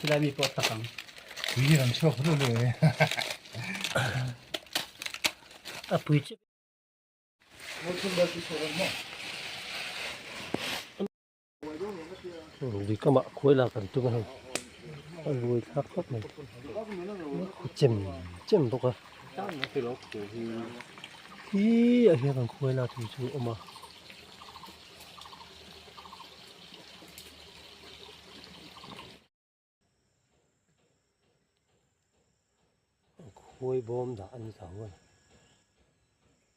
Chulai mi pawh tak ang. Tui an chhuak hlu hlu e. A pui chiah. Lui kamah khuai lak an tum a hei a lui thlak khawp mai khu chem chem bawk a hi ah hian kan khuai lak tur chu a awm a. Khuai bawm dah a ni ta ho a ni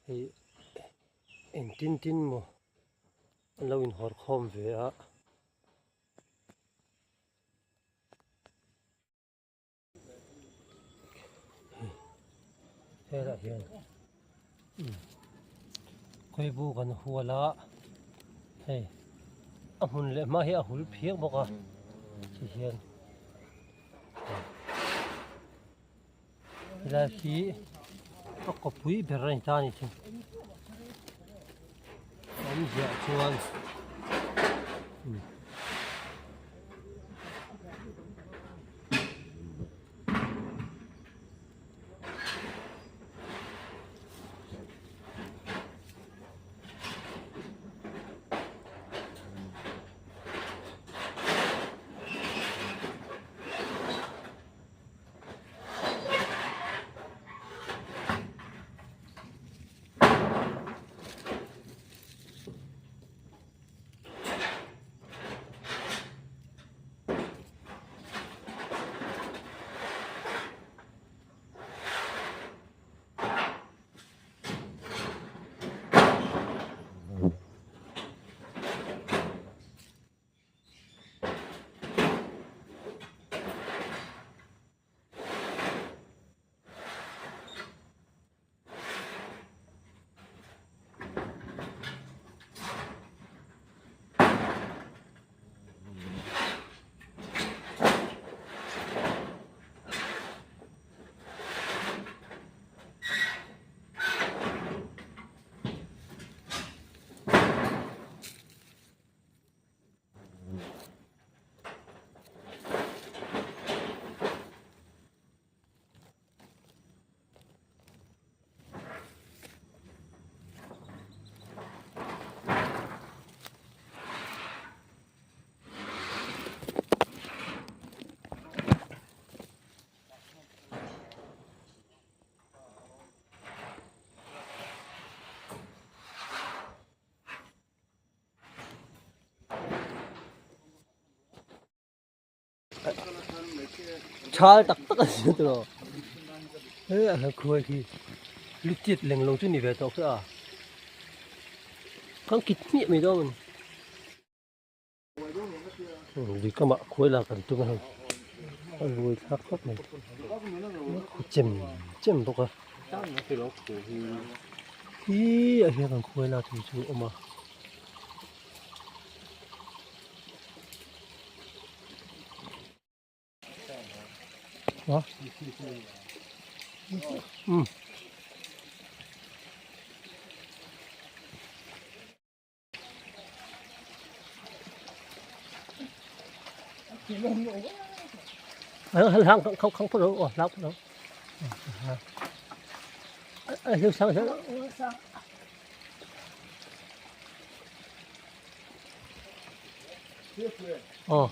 hei engtin tin maw an lo inhawr khawm ve a. Helaiah hian khawibu kan hual a hei a hmun leh hma hi a hul phiang bawk a ti hian helai hi a kawpui ber a ni ta a ni chu awmziah chuan. Chal tak tak a ni tawh he a hla khuai khi lu chiat leng lo chu ni ve tawh kha a kan kit hmiah mai dawn a ni lui kamah khuai lak an tum a hei a lui thlak khawp mai khu chem chem bawk a hi ah hian kan khuai lak tur chu a awm a. Lang không không có đâu, lang không đâu. Sang sang. Aw.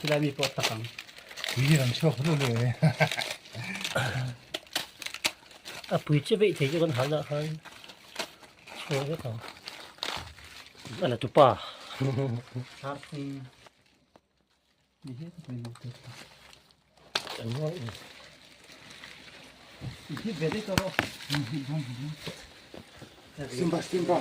Chulai mi pawh tak ang. Tui an chhuak hlu hlu e. A pui che veih thei chu kan hal ah khan chhuak vek ang. A la tupa. Simba simba.